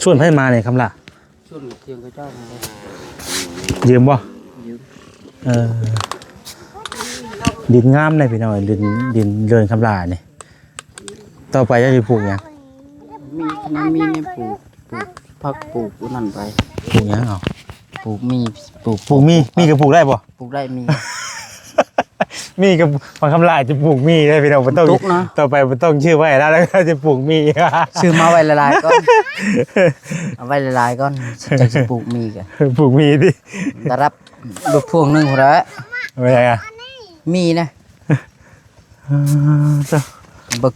ສວນໃຜມານີ້ຄຳຫຼ້າ? ສວນເຖິງເຂົາເຈົ້າຫັ້ນແຫຼະ. ຢືມບໍ່? ຢືມ. ເອີ ດິນງາມເດ້ພີ່ນ້ອງເອີຍ ດິນ ດິນເດີ່ນຄຳຫຼ້ານີ້. ຕໍ່ໄປເຈົ້າຊິປູກຫຍັງ? ມີ ມັນມີແນວປູກ ປູກຜັກ ປູກອັນນັ້ນໄປ. ປູກຫຍັງເອົາ? ປູກໝີ່ ປູກ ປູກໝີ່. ໝີ່ກໍປູກໄດ້ບໍ່? ປູກໄດ້ໝີ່. ໝີ່ກໍ ບັກຄຳຫຼ້າຈະປູກໝີ່ເດ້ພີ່ນ້ອງ ບໍ່ຕ້ອງ ຕໍ່ໄປບໍ່ຕ້ອງຊື້ໄວ້ແລ້ວ ແລ້ວກໍຈະປູກໝີ່. ຊື້ມາໄວ້ຫຼາຍໆກ່ອນ ເອົາໄວ້ຫຼາຍໆກ່ອນ ຈັ່ງຊິປູກໝີ່ກະ ປູກໝີ່ຕິ ຕະລັບລົດພ່ວງໜຶ່ງພຸ້ນແຫຼະ. ເອົາໄວ້ຫຍັງອະ? ໝີ່ນະ. ເອີ ເຈົ້າ ບັກ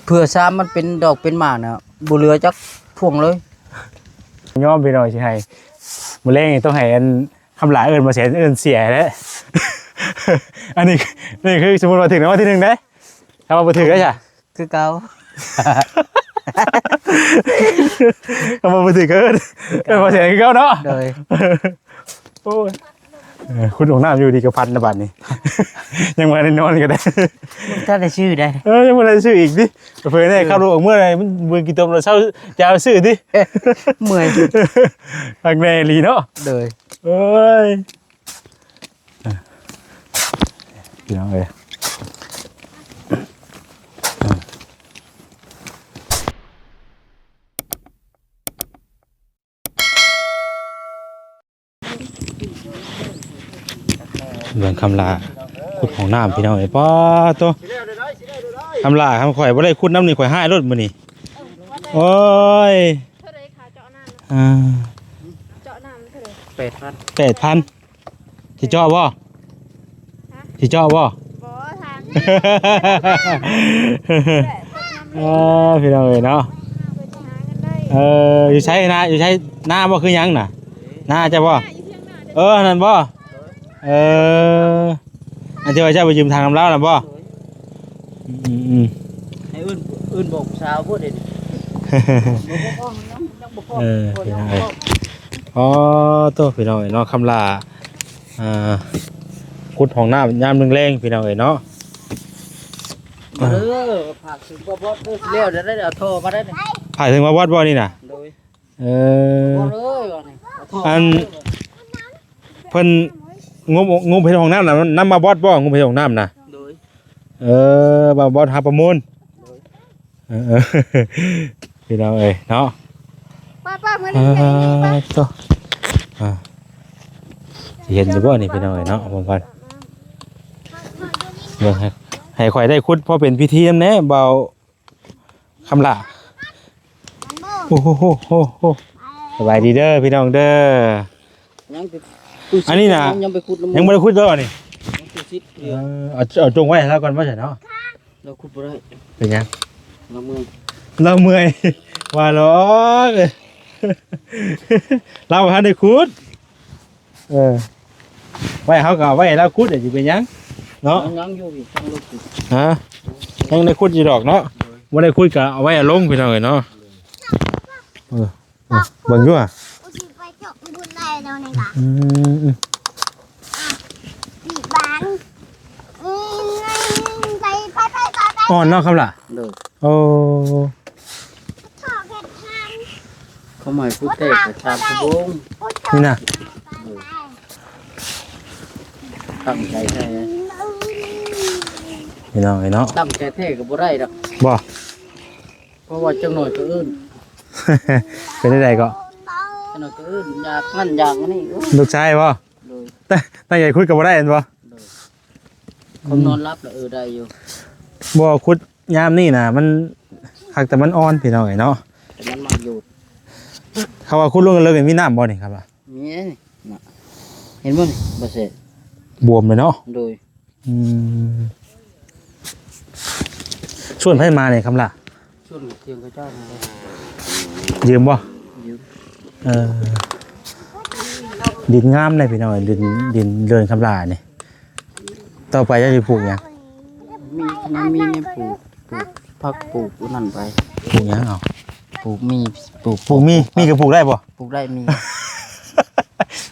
ເພື່ອຊາມມັນເປັນດອກເປັນໝາກນະ ບໍ່ເຫຼືອຈັກພ່ວງເລີຍ. ຍອມພີ່ນ້ອງ ຊິໃຫ້ ມື້ແລງນີ້ຕ້ອງໃຫ້ອັນ ຄຳຫຼ້າເອີ້ນບໍ່ແສນ ເອີ້ນເສຍແຫຼະ. ອັນນີ້ ນີ້ຄືສົມມຸດວ່າຖືກລາງວັນທີໜຶ່ງເດ້ ຖ້າວ່າບໍ່ຖືກເດ້ຊະ ຄືເກົ່າ. ຖ້າວ່າບໍ່ຖືກກໍເອີ້ນ ເອີ້ນບໍ່ແສນຄືເກົ່າເນາະ. ໂດຍ. ໂອ້ຍ ເອີ ຂຸດຫ້ອງນ້ຳຢູ່ດີກະພັນນະບາດນີ້ ຍັງບໍ່ໄດ້ນອນກໍໄດ້ ບໍ່ທັນໄດ້ຊື້ໄດ້. ເອີ ຍັງບໍ່ໄດ້ຊື້ອີກຕິ ເຜີຍແນ່ ເອີ ຂັບລົດອອກເມືອໄດ້ ມັນເບິ່ງຂີ້ຕົມແລ້ວເຊົາ ຈະເອົາຊື້ຕິ ເມື່ອຍ ຄັກແນ່ອີ່ຫຼີເນາະ. ໂດຍ. ເອີຍ ພີ່ນ້ອງເອີຍ ເບິ່ງຄຳຫຼ້າ ຂຸດຫ້ອງນ້ຳພີ່ນ້ອງເອີຍ ປາໂຕ ຄຳຫຼ້າ ຄຳຂ້ອຍບໍ່ໄດ້ຂຸດນຳນີ້ ຂ້ອຍຮ້າຍໂລດມື້ນີ້. ໂອ້ຍ ເທົ່າໃດຄ່າເຈາະນ້ຳ? ອ່າ ເຈາະນ້ຳເທົ່າໃດ? ແປດພັນ ແປດພັນ. ຊິເຈາະບໍ່? ຮະ? ຊິເຈາະບໍ່? ບໍ່ ຖາມ ເອີ ພີ່ນ້ອງເອີຍເນາະ ເອີ ຢູ່ໃສນາ ຢູ່ໃສ ນາບໍ່ ຄືຫຍັງນະ ນາເຈົ້າບໍ່? ເອີ ນັ້ນບໍ່? ເອີ ອັນທີ່ວ່າເຈົ້າໄປຢືມຖັງນຳລາວນະບໍ່? ອືມ ໃຫ້ອື່ນ ອື່ນບອກຜູ້ສາວໂພດເດ. ເອີ ພີ່ນ້ອງເອີຍ ອໍ ໂຕ ພີ່ນ້ອງເອີຍເນາະ ຄຳຫຼ້າ ອ່າ ຂຸດຫ້ອງນ້ຳຍາມແລງໆ ພີ່ນ້ອງເອີຍເນາະ. ເອີ ຝາກເຖິງບ່າວບອດເດີ ຊິແລ້ວແລ້ວ ເອົາທໍ່ມາໄດ້ ຝາກເຖິງບ່າວບອດບໍ່ນີ້ນະ? ໂດຍ. ເອີ ບ່າວບອດເອີຍ ອັນ ເພິ່ນງົບ ງົບເຮັດຫ້ອງນ້ຳນະ ນຳບ່າວບອດບໍ່? ງົບເຮັດຫ້ອງນ້ຳນະ? ໂດຍ. ເອີ ບ່າວບອດຫາປະມູນ. ໂດຍ. ເອີ ເອີ ພີ່ນ້ອງເອີຍເນາະ ປ້າໆ ມື້ນີ້ ອ່າ ໂຕ ອ່າ ຊິເຫັນຢູ່ບໍ່ນີ້ ພີ່ນ້ອງເອີຍເນາະ ເບິ່ງກ່ອນ ເບິ່ງໃຫ້ ໃຫ້ຂ້ອຍໄດ້ຂຸດພໍເປັນພິທີນຳແດ່ ບ່າວຄຳຫຼ້າ. ໂອ້ໂຫ ສະບາຍດີເດີພີ່ນ້ອງເດີ. ຍັງໄປ ອັນນີ້ນະ ຍັງໄປຂຸດ ຍັງບໍ່ໄດ້ຂຸດເດີນີ້ ຍັງຊິ ເອີ ເອົາ ເອົາຈົງໄວ້ໃຫ້ລາວກ່ອນວ່າຊັ້ນເນາະ. ລາວຂຸດບໍ່ໄດ້ ເປັນຫຍັງ? ລາວເມື່ອຍ ລາວເມື່ອຍ ວ່າຫຼອກ ລາວບໍ່ທັນໄດ້ຂຸດ. ເອີ ໄວ້ ເຮົາກໍເອົາໄວ້ໃຫ້ລາວຂຸດ ຊິເປັນຫຍັງເນາະ. ຍັງຢູ່ອີກ ຍັງໄດ້ຂຸດ ຮະ ຍັງໄດ້ຂຸດຢູ່ດອກເນາະ. ບໍ່ໄດ້ຂຸດກໍເອົາໄວ້ເອົາລົງ ພີ່ນ້ອງເອີຍເນາະ. ເອີ ເບິ່ງຢູ່ຫວາ ກູຊິໄປເຈາະບຸນໄດ້ແລ້ວນີ້ຫວາ. ອືມ ອືມ ອາ ນີ້ບານ ອືມ ໄປ ໄປ ໄປ ໄປ ອ່ອນເນາະ ຄຳຫຼ້າ. ໂດຍ. ໂອ້ ຂໍເຮັດທານ ເຂົາໝາຍຜູ້ແຕກກໍຊາມຊົ່ວໂມງນີ້ນະ. ໂດຍ. ຕັ້ງໃຈແທ້ ພີ່ນ້ອງເອີຍເນາະ ຕັ້ງໃຈແທ້ກໍບໍ່ໄດ້ດອກ ບໍ່ ເພາະວ່າຈັກໜ້ອຍກໍອື່ນ ເປັນຈັ່ງໃດກໍ ຈັກໜ້ອຍກໍອື່ນ ຢາກນັ້ນຢາກນີ້. ໂອ້ ລູກຊາຍບໍ່? ໂດຍ. ຕັ້ງໃຈຂຸດກໍບໍ່ໄດ້ແມ່ນບໍ່? ໂດຍ. ຄວາມນອນຫຼັບລະ ເອີ ໄດ້ຢູ່ ບໍ່ ຂຸດຍາມນີ້ນະ ມັນ ຫາກແຕ່ມັນອ່ອນ ພີ່ນ້ອງເອີຍເນາະ ແຕ່ມັນມັກຢູ່. ເຂົາວ່າຂຸດລົງເລິກໆ ມີນ້ຳບໍ່ນີ້ ຄັບວ່າ? ມີເດ້ນີ້ນະ ເຫັນບໍ່ນີ້ ບໍ່ເສດ ບວມເລີຍເນາະ. ໂດຍ. ອືມ ສວນໃຜມານີ້ ຄຳຫຼ້າ? ສວນເຖິງເຂົາເຈົ້າຫັ້ນແຫຼະ. ຢືມບໍ່? ຢືມ. ເອີ ດິນງາມເດ້ພີ່ນ້ອງ ດິນ ດິນເດີ່ນຄຳຫຼ້ານີ້. ຕໍ່ໄປເຈົ້າຊິປູກຫຍັງ? ມີ ມັນມີແນວປູກ ປູກຜັກ ປູກອັນນັ້ນໄປ. ປູກຫຍັງເອົາ? ປູກໝີ່ ປູກ ປູກໝີ່. ໝີ່ກໍປູກໄດ້ບໍ່? ປູກໄດ້ໝີ່.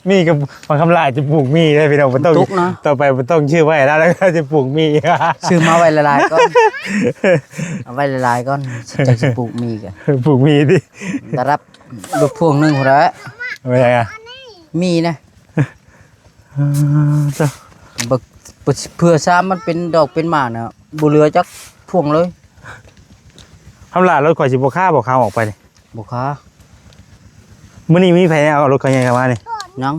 ມີກໍ ບັກຄຳຫຼ້າຈະປູກມີເດ້ພີ່ນ້ອງ ບໍ່ຕ້ອງ ມັນຕົກນະ ຕໍ່ໄປບໍ່ຕ້ອງຊື້ໄວ້ແລ້ວ ແລ້ວກໍຈະປູກມີ ຊື້ມາໄວ້ຫຼາຍໆກ່ອນ ເອົາໄວ້ຫຼາຍໆກ່ອນ ຈັ່ງຊິປູກມີກໍ ປູກມີຕິ ຕະລັບລົດພວງໜຶ່ງພຸ້ນແຫຼະ ເອົາໄວ້ຫຍັງອະ ມີນະ ເອີ ເຈົ້າ ບັກ ເພື່ອຊ້ຳມັນເປັນດອກເປັນໝາກນະ ບໍ່ເຫຼືອຈັກພວງເລີຍ ຄຳຫຼ້າ ລົດຂ້ອຍຊິບໍ່ຄາບໍ່ ຄາອອກໄປນີ້ ບໍ່ຄາ ມື້ນີ້ມີໃຜເອົາລົດຂ້ອຍໃຫຍ່ເຂົ້າມານີ້ ຍັງ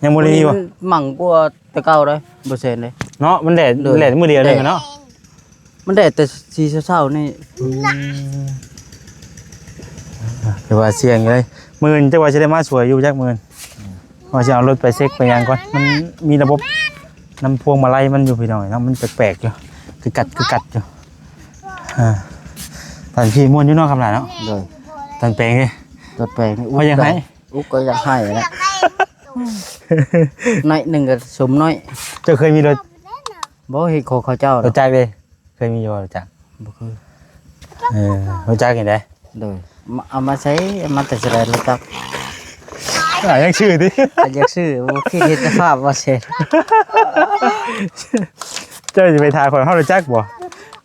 ຍັງບໍ່ໄດ້ມີບໍ່ ມື້ນີ້ມັນມັ່ງກວ່າແຕ່ເກົ່າເດ້ ບໍ່ແຊນເດ້ ເນາະ ມັນແດດ ໂດຍ ແດດມື້ດຽວໜຶ່ງ ແດດ ເນາະ ມັນແດດແຕ່ສີ່ເຊົ້າໆນີ້ ອືມ ຖືວ່າສ່ຽງຢູ່ເດ້ ມື້ອື່ນຈັກວ່າຊິໄດ້ມາຊ່ວຍຢູ່ຈັກມື້ອື່ນ ອືມ ວ່າຊິເອົາລົດໄປເຊັກໄປຫຍັງກ່ອນ ມັນມີລະບົບນຳພວງມາໄລມັນຢູ່ພີ່ນ້ອງເນາະ ມັນແປກໆຢູ່ ກຶກກັກກຶກກັກຢູ່ ອ່າ ຕອນຂີ່ມ່ວນຢູ່ເນາະ ຄຳຫຼ້າເນາະ ໂດຍ ຕອນແປງເດ້ ຕອນແປງນີ້ ພາກັນຢາກໄຫ້ ອຸກກໍຢາກໄຫ້ແຫຼະ ໜ້ອຍໜຶ່ງກໍສົມໜ້ອຍ ເຈົ້າເຄີຍມີລົດ ບໍ່ ເຮັດຂອງເຂົາເຈົ້າ ລົດຈັກເດ້ ເຄີຍມີຢູ່ບໍ່ ລົດຈັກ ບໍ່ເຄີຍ ເອີ ລົດຈັກນີ້ເດ້ ໂດຍ ມາ ເອົາມາໃຊ້ ເອົາມາແຕ່ໃສ ລົດຈັກ ອ່າ ຢາກຊື້ຕິ ກໍຢາກຊື້ ບໍ່ຄິດເຮັດສະພາບວ່າເສຍ ເຈົ້າຊິໄປຖາມເຂົາເຮົາຮູ້ຈັກບໍ່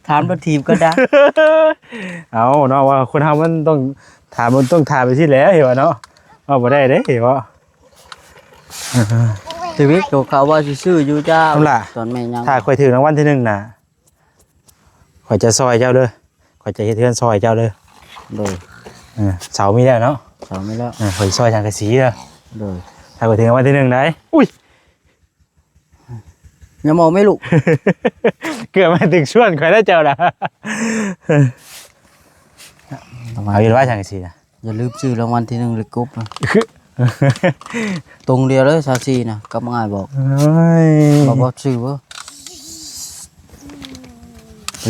ຖາມລົດຖີບກໍໄດ້ ເອົາເນາະ ວ່າຄົນເຮົາມັນຕ້ອງຖາມ ມັນຕ້ອງຖາມໄປຊີ້ແຫຼະ ເຫັນບໍ່ເນາະ ເວົ້າບໍ່ໄດ້ເດ້ ເຫັນບໍ່ ຊີວິດຂອງເຂົາວ່າຊິຊື້ຢູ່ຈ້າ ເອົາລະ ຕອນແມ່ຍັງ ຖ້າຂ້ອຍຖືກລາງວັນທີໜຶ່ງນະ ຂ້ອຍຈະຊ່ອຍເຈົ້າເດີ ຂ້ອຍຈະເຮັດເຮືອນຊ່ອຍເຈົ້າເດີ ໂດຍ ເອີ ເສົາມີແລ້ວເນາະ ເສົາມີແລ້ວ ເອີ ຂ້ອຍຊ່ອຍສັງກະສີເດີ ໂດຍ ຖ້າຂ້ອຍຖືກລາງວັນທີໜຶ່ງໄດ໋ ອຸ້ຍ ຢ່າເມົາແມ່ລູກ ເກືອບມາຖືກຊວນຂ້ອຍແລ້ວເຈົ້ານະ ເອົາຢູ່ວ່າສັງກະສີນະ ຢ່າລືມຊື້ລາງວັນທີໜຶ່ງເລກກົບນະ ຄື ຕົງດຽວເລີຍ ຊາວສີ່ນະ ກັບອ້າຍບອກ ໂອ້ຍ ບອກວ່າຊື້ບໍ່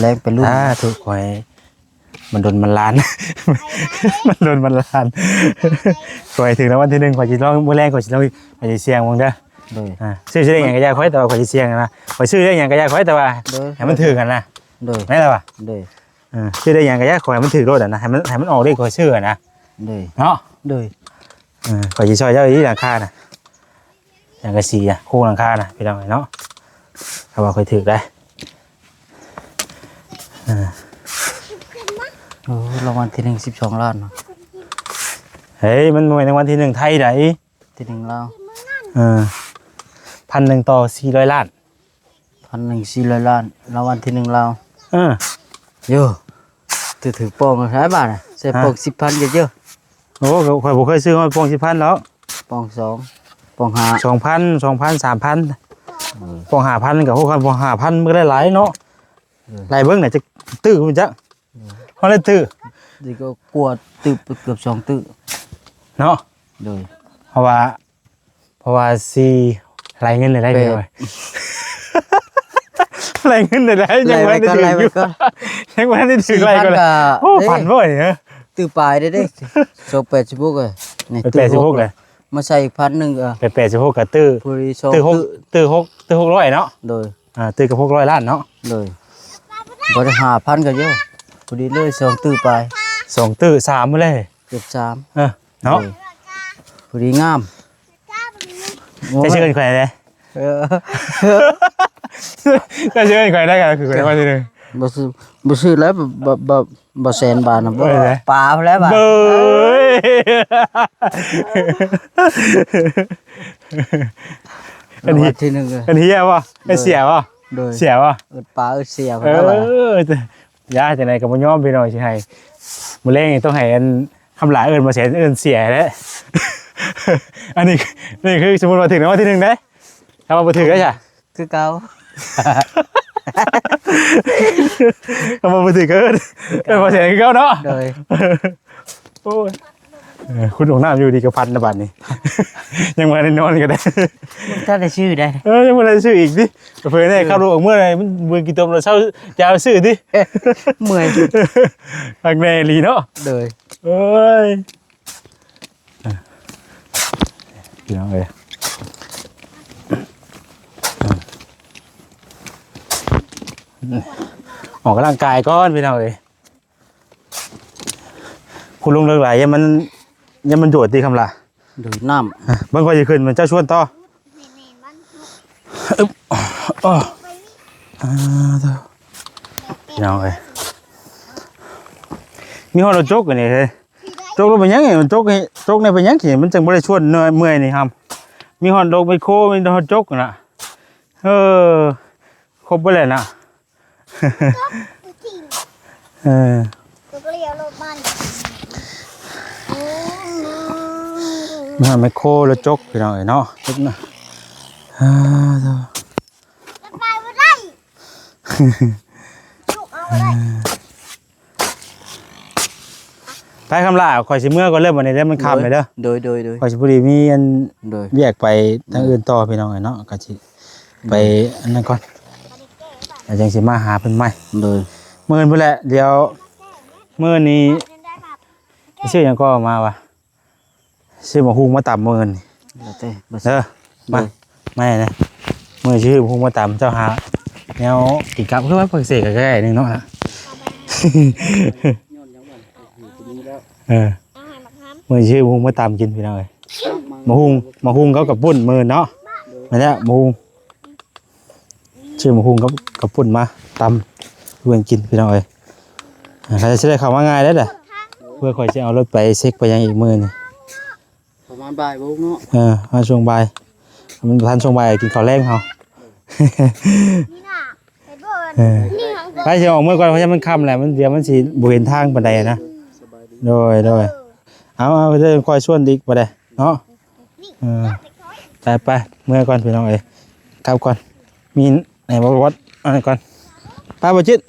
ແລງໄປລຸ້ນ ສາທຸ ຂໍໃຫ້ມັນດົນມັນຫຼານ ມັນດົນມັນຫຼານ ຂໍໃຫ້ຖືກລາງວັນທີໜຶ່ງ ຂ້ອຍຊິລອງ ມື້ແລງຂ້ອຍຊິລອງ ຂ້ອຍຊິສ່ຽງເບິ່ງເດີ ໂດຍ ອ່າ ຊື້ ຊື້ເລກຫຍັງກໍຢ່າຂ້ອຍ ແຕ່ວ່າຂ້ອຍຊິສ່ຽງນະ ຂ້ອຍຊື້ເລກຫຍັງກໍຢ່າຂ້ອຍ ແຕ່ວ່າ ໂດຍ ໃຫ້ມັນຖືກຫັ້ນນະ ໂດຍ ແມ່ນແລ້ວວະ ໂດຍ ເອີ ຊື້ໄດ້ຫຍັງກໍຢ່າ ຂໍໃຫ້ມັນຖືກໂລດຫັ້ນນະ ໃຫ້ມັນ ໃຫ້ມັນອອກເລກຂ້ອຍຊື້ຫັ້ນນະ ໂດຍ ເນາະ ໂດຍ ເອີ ຂ້ອຍຊິຊ່ອຍເຈົ້າອີກຫຼັງຄານະ ສັງກະສີນະ ໂຄງຫຼັງຄານະ ພີ່ນ້ອງເອີຍເນາະ ຖ້າວ່າຂ້ອຍຖືກໄດ໋ ເອີ ໂອ້ ລາງວັນທີໜຶ່ງສິບສອງລ້ານເນາະ ເຮີ້ຍ ມັນບໍ່ແມ່ນລາງວັນທີໜຶ່ງໄທໃດ໋ ທີໜຶ່ງລາວ ເອີ ພັນໜຶ່ງຕໍ່ສີ່ຮ້ອຍລ້ານ ພັນໜຶ່ງສີ່ຮ້ອຍລ້ານ ລາງວັນທີໜຶ່ງລາວ ເອີ ໂຢ ຖືກ ຖືກປ່ອງຫຼາຍບາດນະ ໃສ່ ຮະ ປ່ອງສິບພັນເຢີ ໂອ້ ຂ້ອຍບໍ່ເຄີຍຊື້ຮອດປ່ອງສິບພັນແລ້ວ ປ່ອງສອງ ປ່ອງຫ້າ ສອງພັນ ສອງພັນ ສາມພັນ ເອີ ປ່ອງຫ້າພັນກໍ ໂອ້ ຄັນປ່ອງຫ້າພັນມັນກໍໄດ້ຫຼາຍເນາະ ເອີ ໄລ່ເບິ່ງໜ້າຈະຕື້ມັນຈັກ ເອີ ເຮົາໄດ້ຕື້ ນີ້ກໍກວ່າຕື້ ເກືອບສອງຕື້ ເນາະ ໂດຍ ເພາະວ່າ ເພາະວ່າຊິໄລ່ເງິນໄດ້ ແປດ ເລີຍ ໄລ່ເງິນໄດ້ ຍັງບໍ່ໄດ້ຖືກຢູ່ ຍັງບໍ່ໄດ້ຖືກໄລ່ກ່ອນ ໂອ້ ຝັນບໍ່ນີ້ ຕື້ປາຍເດ້ ສອງແປດສິບຫົກເອີຍ ນີ້ ແປດສິບຫົກເລີຍ ມາໃສ່ອີກພັນໜຶ່ງ ເອີ ແປດສິບຫົກກໍຕື້ ພໍດີສອງຕື້ ຕື້ຫົກ ຕື້ຫົກຮ້ອຍເນາະ ໂດຍ ອ່າ ຕື້ກັບຫົກຮ້ອຍລ້ານເນາະ ໂດຍ ບໍ່ໄດ້ຫ້າພັນກໍເຢີ ພໍດີເລີຍ ສອງຕື້ປາຍ ສອງຕື້ ສາມມື້ເລີຍ ເກືອບສາມ ເອີ ເນາະ ໂດຍ ພໍດີງາມ ເຈົ້າຊິເອີ້ນຂ້ອຍໄດ້ ເອີ ເຈົ້າຊິເອີ້ນຂ້ອຍໄດ້ກໍຄືຂ້ອຍໄດ້ມາທີໜຶ່ງ ບໍ່ຊື້ ບໍ່ຊື້ແລ້ວ ບໍ່ ບໍ່ ບໍ່ແສນບາດນະ ບໍ່ ເອີ ປາພຸ້ນແລ້ວບາດ ເບີຍ ອັນນີ້ ລາງວັນທີໜຶ່ງເອີຍ ອັນນີ້ເຮີຍບໍ່ ໂດຍ ເອີຍ ເສຍບໍ່ ໂດຍ ເສຍບໍ່ ເອີ້ນປາ ເອີ້ນເສຍ ເອີ ພຸ້ນແລ້ວບາດ ຢ່າ ຈັ່ງໃດກໍບໍ່ຍອມພີ່ນ້ອງ ຊິໃຫ້ ມື້ແລງນີ້ຕ້ອງໃຫ້ອັນ ຄຳຫຼ້າເອີ້ນບໍ່ແສນ ເອີ້ນເສຍແຫຼະ ອັນນີ້ ນີ້ຄືສົມມຸດວ່າຖືກລາງວັນທີໜຶ່ງເດ້ ຖ້າວ່າບໍ່ຖືກເດ້ຊະ ຄືເກົ່າ ຖ້າວ່າບໍ່ຖືກກໍເອີ້ນ ເອີ້ນບໍ່ແສນຄືເກົ່າເນາະ ໂດຍ ໂອ້ຍ ເອີ ຂຸດຫ້ອງນ້ຳຢູ່ດີກໍພັນນະບາດນີ້ ຍັງບໍ່ໄດ້ນອນກໍໄດ້ ບໍ່ທັນໄດ້ຊື້ໄດ້ ເອີ ຍັງບໍ່ໄດ້ຊື້ອີກຕິ ເຜີຍແນ່ ເອີ ຂັບລົດອອກເມືອນີ້ ມັນເບິ່ງຂີ້ຕົມແລ້ວເຊົາ ຈະເອົາຊື້ຕິ ເມື່ອຍ ຄັກແນ່ອີ່ຫຼີເນາະ ໂດຍ ເອີຍ ພີ່ນ້ອງເອີຍ ອອກກຳລັງກາຍກ່ອນ ພີ່ນ້ອງເອີຍ ຄຸດລົງເລິກຫຼາຍ ຢ້ານມັນ ຢ້ານມັນໂດດຕິຄຳລະ ໂດຍນ້ຳ ເບິ່ງຂ້ອຍຊິຂຶ້ນ ມັນເຈົ້າຊວນຕໍ່. ອຶບ ອ້ອ ອ່າ ເດີ ພີ່ນ້ອງເອີຍ ມີຮອດລົດຈົກອັນນີ້ເອີຍ ຈົກແລ້ວເປັນຫຍັງນີ້ ມັນຈົກນີ້ ຈົກນີ້ເປັນຫຍັງນີ້ ມັນຈັ່ງບໍ່ໄດ້ຊວນເມື່ອຍນີ້ຫຳ ມີຮອດລົດແມັກໂຄ ມີຮອດຈົກຫັ້ນນະ ເອີ ຄົບເບິດແລ້ວນະ ເອີ ມາແມັກໂຄ ລົດຈົກ ພີ່ນ້ອງເອີຍເນາະ ຈົກນະ ອ່າ ເດີ ໄປບໍ່ໄດ້ ເອີ ໄປຄຳຫຼ້າ ຂ້ອຍຊິເມືອກ່ອນເດີ ບັດນີ້ເດີ ມັນຄ່ຳແລ້ວເດີ ໂດຍ ໂດຍ ໂດຍ ຂ້ອຍຊິພໍດີມີອັນ ໂດຍ ວຽກໄປທາງອື່ນຕໍ່ ພີ່ນ້ອງເອີຍເນາະ ກໍຊິໄປອັນນັ້ນກ່ອນ ແລ້ວຈັ່ງຊິມາຫາເພິ່ນໃໝ່ ໂດຍ ມື້ອື່ນພຸ້ນແຫຼະ ດຽວມື້ນີ້ ຊື້ຫຍັງກໍມາວະ ຊື້ໝາກຫຸ່ງມາຕຳມື້ນີ້ ແລ້ວແຕ່ ເອີ ມາ ໂດຍ ມາແດ່ ມື້ຊື້ໝາກຫຸ່ງມາຕຳ ເຈົ້າຫາແນວກິນກັບ ຄືວ່າປາກເຊກໍໃກ້ໆໜຶ່ງເນາະ ເອີ ມື້ຊື້ໝາກຫຸ່ງມາຕຳກິນ ພີ່ນ້ອງເອີຍ ໝາກຫຸ່ງ ໝາກຫຸ່ງກັບເຂົ້າປຸ້ນມື້ເນາະ ແມ່ນແລ້ວ ໝາກຫຸ່ງ ຊື້ໝາກຫຸ່ງກັບເຂົ້າປຸ້ນມາຕຳເພື່ອກິນ ພີ່ນ້ອງເອີຍ ອ່າ ຂ້າເຈົ້າຊິໄດ້ເຂົ້າມາງ່າຍເດ້ລະ ເພື່ອຂ້ອຍຊິເອົາລົດໄປເຊັກໄປຫຍັງອີກມື້ນີ້ ປະມານບ່າຍໂມງເນາະ ເອີ ມາຊ່ວງບ່າຍ ມັນບໍ່ທັນຊ່ວງບ່າຍ ກິນເຂົ້າແລງເຮົາ ເອີ ໄປຊິອອກເມືອກ່ອນ ເພາະວ່າມັນຄ່ຳແລ້ວ ມັນ ດຽວມັນຊິບໍ່ເຫັນທາງປານໃດນະ ໂດຍ ໂດຍ ເອົາ ເອົາ ເດີ ຄ່ອຍຊວນອີກບັດໃດເນາະ ເອີ ໄປ ໄປ ເມືອກ່ອນ ພີ່ນ້ອງເອີຍ ກັບກ່ອນ ມີໃນບໍ່ ອັນນັ້ນກ່ອນ ໄປ ບໍ່ຈິດ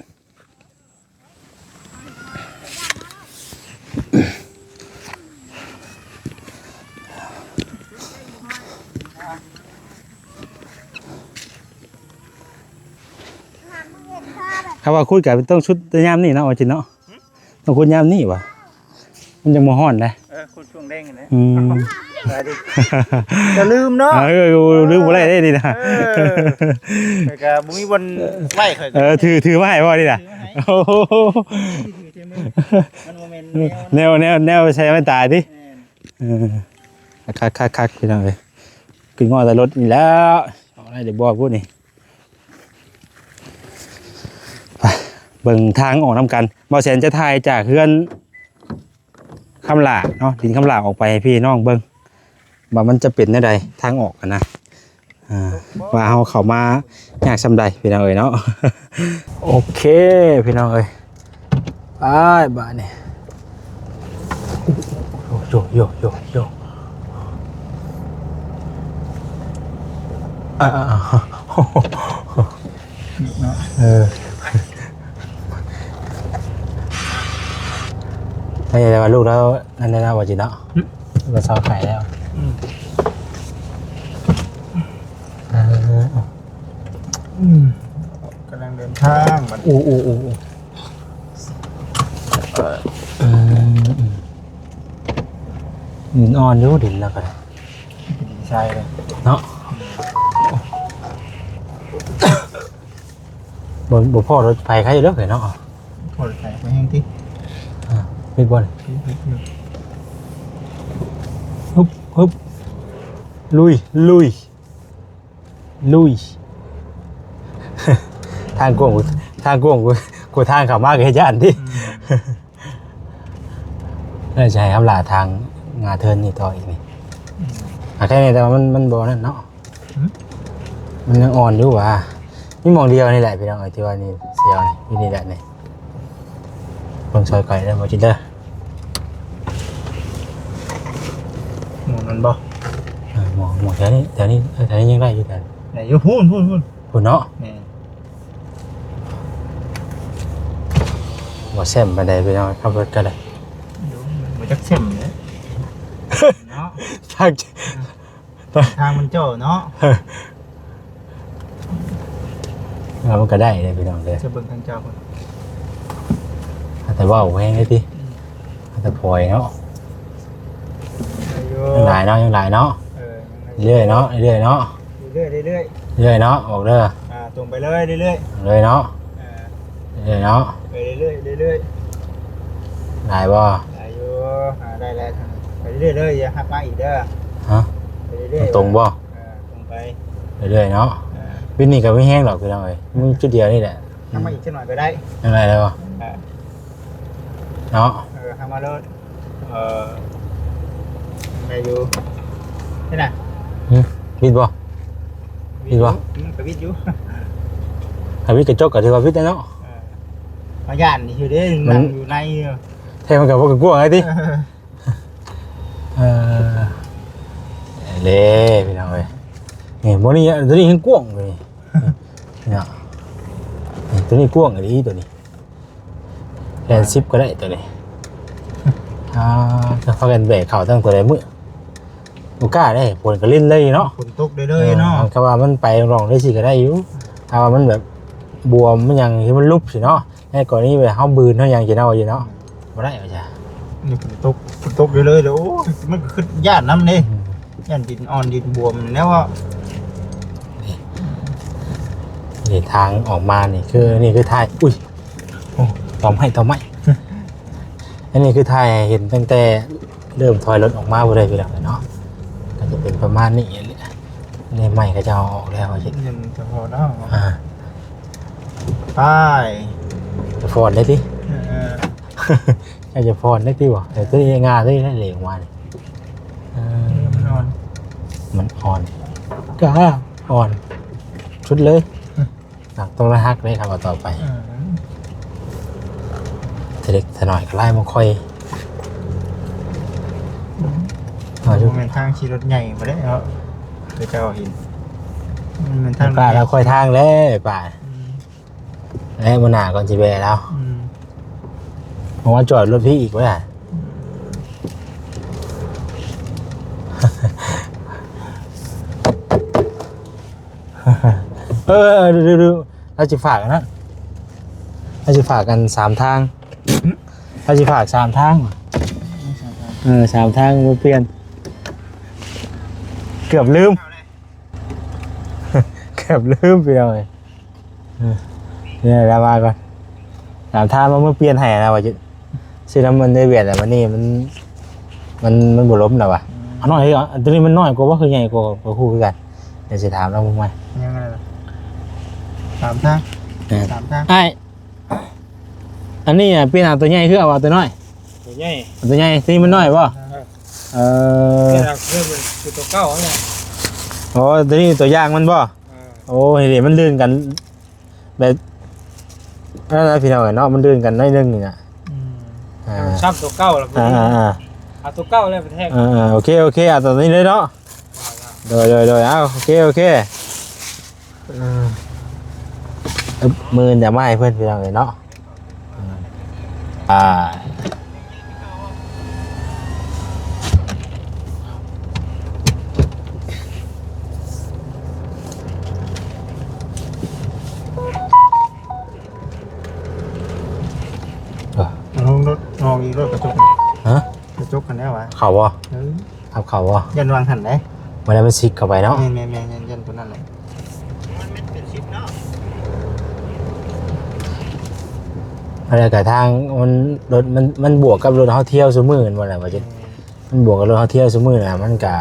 ຖ້າວ່າຂຸດກໍຕ້ອງຊຸດຍາມນີ້ເນາະ ວ່າຈິດເນາະ ຕ້ອງຂຸດຍາມນີ້ຫວາ ມັນຈັ່ງບໍ່ຮ້ອນເດ້ ເອີ ຂຸດຊ່ວງແລງຫັ້ນແຫຼະ ອືມ ສະບາຍດີ ຢ່າລືມເນາະ ເອີ ລືມບໍ່ໄດ້ເດ້ນີ້ນະ ເອີ ແຕ່ກໍບໍ່ມີບ່ອນໄວ້ຂ້ອຍ ເອີ ຖື ຖືມາໃຫ້ບໍ່ນີ້ນະ ຖືມາໃຫ້ ໂອ້ໂຫ ມັນບໍ່ແມ່ນແນວ ແນວ ແນວ ແນວໃສ່ແວ່ນຕາຕິ ແມ່ນ ເອີ ຄັກໆໆ ພີ່ນ້ອງເອີຍ ຂຶ້ນຮອດແຕ່ລົດນີ້ແລ້ວ ອອກໄດ້ຫຼືບໍ່ພຸ້ນນີ້ ໄປ ເບິ່ງທາງອອກນຳກັນ ບ່າວແສນຈະຖ່າຍຈາກເຮືອນຄຳຫຼ້າເນາະ ດິນຄຳຫຼ້າອອກໄປໃຫ້ພີ່ນ້ອງເບິ່ງ ວ່າມັນຈະເປັນແນວໃດ ທາງອອກຫັ້ນນະ ອ່າ ວ່າເຮົາເຂົ້າມາຍາກສ່ຳໃດ ພີ່ນ້ອງເອີຍເນາະ ໂອເຄ ພີ່ນ້ອງເອີຍ ໄປບາດນີ້ ໂຢໂຢໂຢໂຢ ອ່າ ເອີ ໃຫ້ວ່າລູກລາວນັ້ນແລ້ວວ່າຈິເນາະ ອືມ ວ່າເຊົາໄຂ້ແລ້ວ ອືມ ເອີ ອືມ ກຳລັງເດີນທາງບັດ ໂອ້ ໂອ້ ໂອ້ ໂອ້ ເອີ ອືມ ອືມ ດິນອ່ອນຢູ່ ດິນລາວກໍໄດ້ ດິນຊາຍເລີຍເນາະ ບໍ່ ບໍ່ພໍ້ລົດໄຟໃຄຢູ່ເດີເນາະ ພໍ້ລົດໄຟໄປແຮງຕິ ອ່າ ປິດບໍ່ນີ້ ປິດ ປິດ ປິດ ຮຶບ ຮຶບ ລຸຍ ລຸຍ ລຸຍ ທາງກວ້າງ ທາງກວ້າງກວ່າທາງເຂົ້າມາກໍເຮັດຢ້ານຕິ ອືມ ແລ້ວຈະໃຫ້ເຮົາລາທາງງາເທີນນີ້ຕໍ່ອີກນີ້ ອືມ ອາ ແຄ່ນີ້ ແຕ່ວ່າມັນ ມັນບໍ່ນັ້ນເນາະ ຫືມ ມັນຍັງອ່ອນຢູ່ຫວາ ມີໝ່ອງດຽວນີ້ແຫຼະພີ່ນ້ອງເອີຍ ທີ່ວ່ານີ້ ສຽວນີ້ ຢູ່ນີ້ແຫຼະນີ້ ເບິ່ງຊ່ອຍຂ້ອຍເດີ ບໍ່ຈິດເດີ ໝ່ອງນັ້ນບໍ່ ເອີ ໝ່ອງ ໝ່ອງແຖວນີ້ ແຖວນີ້ ເອີ ແຖວນີ້ຍັງໄດ້ຢູ່ ແຖວ ໄດ້ຢູ່ ພຸ້ນ ພຸ້ນ ພຸ້ນ ພຸ້ນເນາະ ແມ່ນ ບໍ່ແຊມປານໃດພີ່ນ້ອງ ຂັບລົດກໍໄດ້ ບໍ່ຈັກແຊມເດ້ ເນາະ ທາງ ທາງມັນເຈົ້າເນາະ ເອີ ມັນກໍໄດ້ເດ້ພີ່ນ້ອງເດ້ ຈະເບິ່ງທາງເຈົ້າພຸ້ນ ອາດຈະເວົ້າແຮງເດ້ຕິ ອືມ ອາດຈະພອຍເນາະ ໄດ້ຢູ່ ຍັງຫຼາຍເນາະ ຍັງຫຼາຍເນາະ ເອີ ຍັງໄດ້ ເລື້ອຍເນາະ ເລື້ອຍເນາະ ເລື້ອຍໆ ເລື້ອຍເນາະ ອອກເດີ ອ່າ ຕົງໄປເລື້ອຍໆ ເລື້ອຍເນາະ ເອີ ເລື້ອຍເນາະ ໄປເລື້ອຍໆ ເລື້ອຍໆ ຫຼາຍບໍ່ ຫຼາຍຢູ່ ອ່າ ໄດ້ແລ້ວ ໄປເລື້ອຍໆ ຢ່າຫັກມາອີກເດີ. ຮະ? ໄປເລື້ອຍໆ ມັນຕົງບໍ່? ເອີ ຕົງໄປເລື້ອຍໆເນາະ. ເອີ ວິນນີ້ກໍມີແຮງດອກພີ່ນ້ອງເອີຍ, ມີຈຸດດຽວນີ້ແຫຼະ. ຫັກມາອີກຈັກໜ່ອຍກໍໄດ້ ຍັງໄດ້ແລ້ວບໍ່? ເອີ ເນາະ. ເອີ ຫັກມາໂລດ. ເອີ ໄດ້ຢູ່. ເຮັດນະ? ຫຶ? ວິດບໍ່? ວິດບໍ່? ອືມ ກໍວິດຢູ່. ຖ້າວິດກະຈົກກໍຖືວ່າວິດແລ້ວເນາະ. ເອີ ເຮົາຢ້ານຢູ່ເດ້ ມັນນັ່ງຢູ່ໃນຢູ່. ແທ້ມັນກໍບໍ່ກະກວ້າງໄດ໋ຕິ. ເອີ ເອີ ເດ້ພີ່ນ້ອງເອີຍ. ນີ້ ບໍ່ນີ້ ຕົວນີ້ແຮງກວ້າງເລີຍນີ້ເນາະ. ນີ້ ຕົວນີ້ກວ້າງອີ່ຫຼີ ຕົວນີ້ແລ່ນສິບກໍໄດ້ຕົວນີ້. ອ່າ ຈະພາກັນແບກເຂົ້າຕັ້ງແຕ່ໃດມື້? ບໍ່ກ້າເດ້ ຝົນກໍລິນເລີຍເນາະ. ຝົນຕົກເລີຍເນາະ. ເອີ ຖ້າວ່າມັນໄປລ່ອງໄດ້ຊີ້ກໍໄດ້ຢູ່, ຖ້າວ່າມັນແບບບວມມັນຫຍັງທີ່ມັນຫຼຸບຊີ້ເນາະ. ໃນກໍລະນີແບບເຮົາບືນເຮົາຫຍັງຊິເອົາຢູ່ເນາະ. ອືມ ບໍ່ໄດ້ວ່າຊະ. ນີ້ຝົນຕົກ ຝົນຕົກເລີຍໆ ໂອ້ຍ ມັນກໍຄືຢ້ານນຳເດ້. ອືມ ຢ້ານດິນອ່ອນດິນບວມແລ້ວ. ນີ້ ນີ້ທາງອອກມານີ້ຄື ນີ້ຄືຖ່າຍ ອຸ້ຍ ໂອ້ ຕອໄມ້ ຕອໄມ້. ອັນນີ້ຄືຖ່າຍໃຫ້ເຫັນຕັ້ງແຕ່ເລີ່ມຖອຍລົດອອກມາພຸ້ນເດີພີ່ນ້ອງເນາະ. ກໍຈະເປັນປະມານນີ້ແຫຼະ. ນີ້ໄມ້ເຂົາເຈົ້າເອົາອອກແລ້ວວ່າຊິ ຍັງຈະພໍເນາະ. ອ່າ ໄປ ຈະຟ້ອນໄດ້ຕິ? ເອີ ເຈົ້າຈະຟ້ອນໄດ້ຕິບໍ່? ເອີ ຕົວນີ້ງາຕົວນີ້ເຫຼັກອອກມານີ້. ເອີ ມັນອ່ອນ ມັນອ່ອນ ກະອ່ອນສຸດເລີຍ. ອືມ ໜັກຕ້ອງໄດ້ຮັກເດ້ຄັນວ່າຕໍ່ໄປ. ເອີ ແຕ່ເລັກແຕ່ນ້ອຍກໍລາຍບໍ່ຄ່ອຍ. ອືມ ເອົາຢູ່ ບໍ່ແມ່ນທາງຂີ່ລົດໃຫຍ່ບໍ່ໄດ້ເນາະ ຄືເຈົ້າເຫັນ ມັນແມ່ນທາງ ປ້າລາວຄ່ອຍທາງແລ້ວ ປ້າ. ອືມ ແລ້ວມື້ໜ້າກ່ອນຊິແວ່ລາວ. ອືມ ເພາະວ່າຈອດລົດພີ້ອີກບໍ່ໄດ້. ເອີ ເອີ ເອີ ເອີ ເອີ ລາວຊິຝາກອັນນັ້ນ ລາວຊິຝາກອັນສາມທາງ. ຫຶ? ລາວຊິຝາກສາມທາງ. ເອີ ສາມທາງ ເອີ ສາມທາງບໍ່ປ່ຽນ. ເກືອບລືມ ເກືອບລືມ ພີ່ນ້ອງເອີຍ. ເອີ ເດີລາວມາກ່ອນ ຖາມ ຖາມວ່າເມືອປ່ຽນໃຫ້ນະ ວ່າຈະຊື້ນຳມັນໄດ້ວຽດແລ້ວ ບັດນີ້ມັນ ມັນ ມັນບໍ່ລົມແລ້ວວ່າ. ອືມ ເອົາໜ້ອຍເອີຍ ອັນຕົວນີ້ມັນນ້ອຍກວ່າບໍ່ ຄືໃຫຍ່ກວ່າ ກໍຮູ້ຄືກັນ. ດຽວຊິຖາມລາວເບິ່ງໃໝ່. ຍັງໄງລະ ສາມທາງ. ເອີ ສາມທາງ. ອ້າຍ ອັນນີ້ອະ ປ່ຽນເອົາຕົວໃຫຍ່ ຄືເອົາຕົວນ້ອຍ? ຕົວໃຫຍ່ ເອົາຕົວໃຫຍ່. ຕົວນີ້ມັນນ້ອຍບໍ່? ເອີ ເອີ ເປັນ ເປັນຕົວເກົ່າຫັ້ນແຫຼະ. ອໍ ຕົວນີ້ຕົວຢ່າງມັນບໍ່? ເອີ ໂອ້ ເຫັນມັນລື່ນກັນແບບນັ້ນນະ ພີ່ນ້ອງເອີຍເນາະ ມັນລື່ນກັນໜ້ອຍໜຶ່ງນີ້ນະ. ອືມ ອ່າ ຊ້ຳຕົວເກົ່າລະ ອ່າ ເອົາຕົວເກົ່າແລ້ວໄປແທກ. ອ່າ ໂອເຄ ໂອເຄ ເອົາຕົວນີ້ເລີຍເນາະ. ໂດຍ ໂດຍ ໂດຍ ເອົາ ໂອເຄ ໂອເຄ. ເອີ ມື້ອື່ນຈະມາໃຫ້ເພິ່ນ ພີ່ນ້ອງເອີຍເນາະ. ອືມ ອ່າ ເອີ ລອງລົດ ລອງອີກລົດກະຈົກ. ຮະ? ກະຈົກຫັ້ນແຫຼະວະ ເຂົ້າບໍ່? ເອີ ຂັບເຂົ້າບໍ່? ຢ້ານວ່າງຫັ້ນເດ້ ບໍ່ໄດ້ມັນຊິກເຂົ້າໄປເນາະ. ແມ່ນໆໆ ຢ້ານ ຢ້ານຕົວນັ້ນແຫຼະ ມັນເປັນຊິກເນາະ. ແລ້ວກະທາງມັນ ລົດມັນ ມັນບວກກັບລົດເຮົາທ່ຽວຊຸມື້ແມ່ນບໍ່ລະ ວ່າຈະ ແມ່ນ ມັນບວກກັບລົດເຮົາທ່ຽວຊຸມື້ນະ ມັນກະ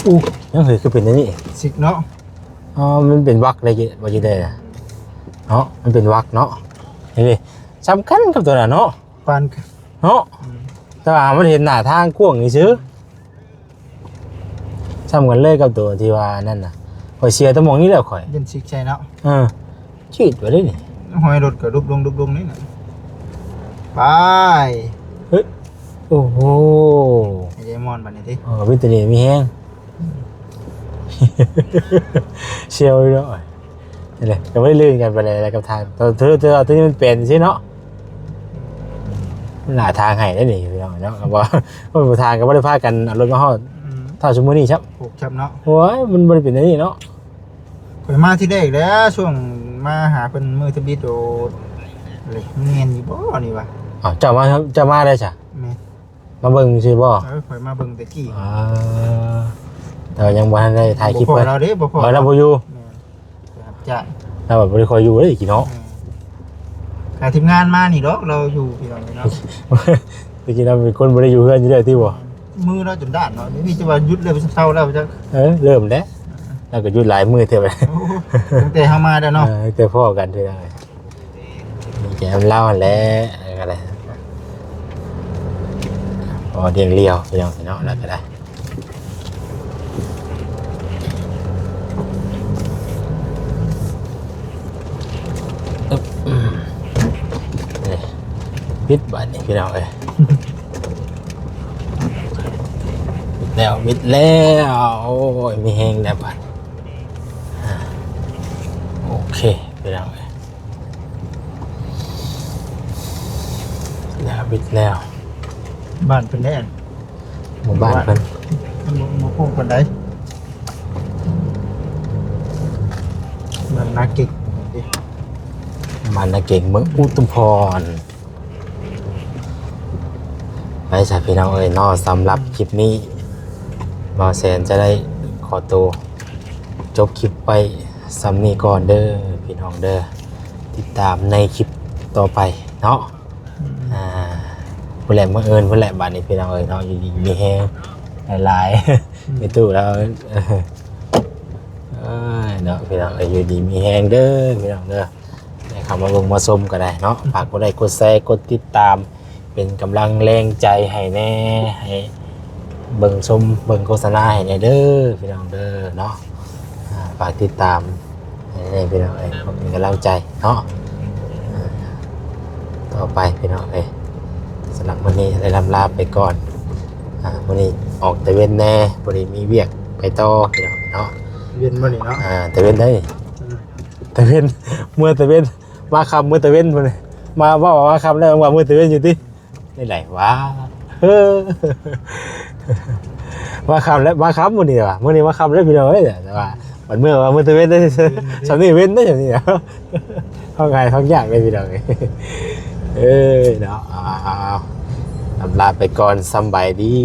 ອູ້ ຍັງເຮີຍ ຄືເປັນແນວນີ້ ຊິກເນາະ. ອໍ ມັນເປັນວັກໄດ້ ບໍ່ຈະໄດ້ນະ ເນາະ ມັນເປັນວັກເນາະ. ນີ້ ສຳຄັນກັບຕົວນັ້ນເນາະ ປານ ເນາະ. ອືມ ແຕ່ວ່າມັນເຫັນໜ້າທາງກວ້າງຊື່ໆ ສ່ຳກັນເລີຍກັບໂຕທີ່ວ່ານັ້ນນະ. ຂ້ອຍເສຍແຕ່ໝ່ອງນີ້ແຫຼະຂ້ອຍ ຢ້ານຊິກໃສ່ເນາະ. ເອີ ຈີດວ່າເດ້ນີ້ ຮອຍລົດກໍດຸບລົງ ດຸບລົງນີ້ນະ. ໄປ ເຮີ້ຍ ໂອ້ໂຫ ໄອ້ໄດມອນບັດນີ້ຕິ. ເອີ ວິດຕາລີມີແຮງ ຊຽວເນາະ. ນີ້ແຫຼະ ກໍບໍ່ໄດ້ລື່ນກັນປານໃດແຫຼະກັບທາງ ແຕ່ ແຕ່ ແຕ່ວ່າຕົວນີ້ມັນແປນຊື່ເນາະ. ມັນຫາທາງໃຫ້ໄດ້ນີ້ພີ່ນ້ອງເນາະ ກໍບໍ່ ບໍ່ມີທາງກໍບໍ່ໄດ້ພາກັນເອົາລົດມາຮອດ ອືມ ເທົ່າຊຸມື້ນີ້ຊ້ຳ ໂອ້ ຊ້ຳເນາະ. ໂອ້ຍ ມັນບໍ່ໄດ້ເປັນແນວນີ້ເນາະ. ຂ້ອຍມາທີແລກແລ້ວ ຊ່ວງມາຫາເພິ່ນມື້ທຳອິດ ໂອ້ ເລີຍ ມັນແມ່ນຢູ່ບໍ່ນີ້ວະ? ອ້າວ ເຈົ້າມາ ເຈົ້າມາໄດ້ຊະ? ແມ່ນ. ມາເບິ່ງຊື່ບໍ່? ເອີ ຂ້ອຍມາເບິ່ງແຕ່ກີ້. ອ່າ ແຕ່ວ່າຍັງບໍ່ທັນໄດ້ຖ່າຍຄລິບ ບໍ່ພໍລາວເດ້ ບໍ່ພໍ ເອີ ລາວບໍ່ຢູ່. ແມ່ນ ໄປຮັບຈ້າງ ລາວບໍ່ໄດ້ຄ່ອຍຢູ່ເດ້ກີ້ເນາະ. ແມ່ນ ຫາທີມງານມານີ້ດອກ ລາວຢູ່ພີ່ນ້ອງເນາະ. ແຕ່ກີ້ລາວເປັນຄົນບໍ່ໄດ້ຢູ່ເຮືອນຢູ່ເດ້ຕິບໍ່? ແມ່ນ ມືແລ້ວຈົນດ້ານເນາະ ນີ້ຈະວ່າຢຸດແລ້ວ ເຊົາແລ້ວຈັກ ເອີ ເລີ່ມແລ້ວ ແລ້ວກໍຢຸດຫຼາຍມື້ເທື່ອ ໂອ້ ຕັ້ງແຕ່ເຮົາມາແລ້ວເນາະ ເອີ ແຕ່ພໍ້ກັນເທື່ອ ມີແຕ່ລາວຫັ້ນແຫຼະ ກໍໄດ້ ພໍລ້ຽງຫຼຽວ ພີ່ນ້ອງເນາະ ແລ້ວກໍໄດ້ ອຶບ ນີ້ ປິດບາດນີ້ ພີ່ນ້ອງເອີຍ ປິດແລ້ວ ປິດແລ້ວ ໂອ້ຍ ມີແຮງແລ້ວບາດ ອ່າ ໂອເຄ ພີ່ນ້ອງເອີຍ ແລ້ວ ປິດແລ້ວ ບ້ານເພິ່ນແດ່ ໝູ່ບ້ານເພິ່ນ ບໍ່ ບໍ່ໂປ່ງປານໃດ ບ້ານນາເກັກ ບ້ານນາເກັກ ເມືອງອຸທຸມພອນ ໄປຊະ ພີ່ນ້ອງເອີຍເນາະ ສຳລັບຄລິບນີ້ ບ່າວແສນຈະໄດ້ຂໍໂຕຈົບຄລິບໄວ້ສ່ຳນີ້ກ່ອນເດີ ພີ່ນ້ອງເດີ ຕິດຕາມໃນຄລິບຕໍ່ໄປເນາະ ອືມ ອ່າ ພຸ້ນແຫຼະ ມື້ອື່ນພຸ້ນແຫຼະ ບາດນີ້ ພີ່ນ້ອງເອີຍເນາະ ຢູ່ດີມີແຮງຫຼາຍໆ ອືມ ແມ່ຕູ້ລາວ ເອີ ເອີຍ ເນາະ ພີ່ນ້ອງເອີຍ ຢູ່ດີມີແຮງເດີ ພີ່ນ້ອງເດີ ໃຫ້ເຂົ້າມາເບິ່ງມາຊົມກໍໄດ້ເນາະ ຝາກກົດໄລກົດແຊ ກົດຕິດຕາມ ເປັນກຳລັງແຮງໃຈໃຫ້ແດ່ ໃຫ້ເບິ່ງຊົມ ເບິ່ງໂຄສະນາໃຫ້ແດ່ເດີ ພີ່ນ້ອງເດີເນາະ ອ່າ ຝາກຕິດຕາມໃຫ້ແດ່ ພີ່ນ້ອງເອີຍ ເປັນກຳລັງໃຈເນາະ ອ່າ ຕໍ່ໄປ ພີ່ນ້ອງເອີຍ ສຳລັບມື້ນີ້ໄດ້ລ່ຳລາໄປກ່ອນ ອ່າ ມື້ນີ້ອອກແຕ່ເວັນແດ່ ພໍດີມີວຽກໄປຕໍ່ ພີ່ນ້ອງເນາະ ເວັນມື້ນີ້ເນາະ ອ່າ ແຕ່ເວັນໄດ໋ ອືມ ແຕ່ເວັນ ເມື່ອແຕ່ເວັນ ມາຄ່ຳ ເມື່ອແຕ່ເວັນພຸ້ນ ມາເວົ້າວ່າມາຄ່ຳແລ້ວ ວ່າເມື່ອແຕ່ເວັນຢູ່ຕິ ໄດ້ຫຼາຍວ່າ ເອີ ມາຄ່ຳແລ້ວ ມາຄ່ຳມື້ນີ້ວ່າ ມື້ນີ້ມາຄ່ຳແລ້ວ ພີ່ນ້ອງເອີຍ ແຕ່ວ່າບັດເມື່ອວ່າເມື່ອແຕ່ເວັນເດ້ ສ່ຳນີ້ເວັນເດ້ ສ່ຳນີ້ເຮົາງ່າຍເຮົາຍາກເດ້ ພີ່ນ້ອງເອີຍ ເອີ ເນາະ ເອົາ ເອົາ ເອົາ ລ່ຳລາໄປກ່ອນ ສຳບາຍດີ.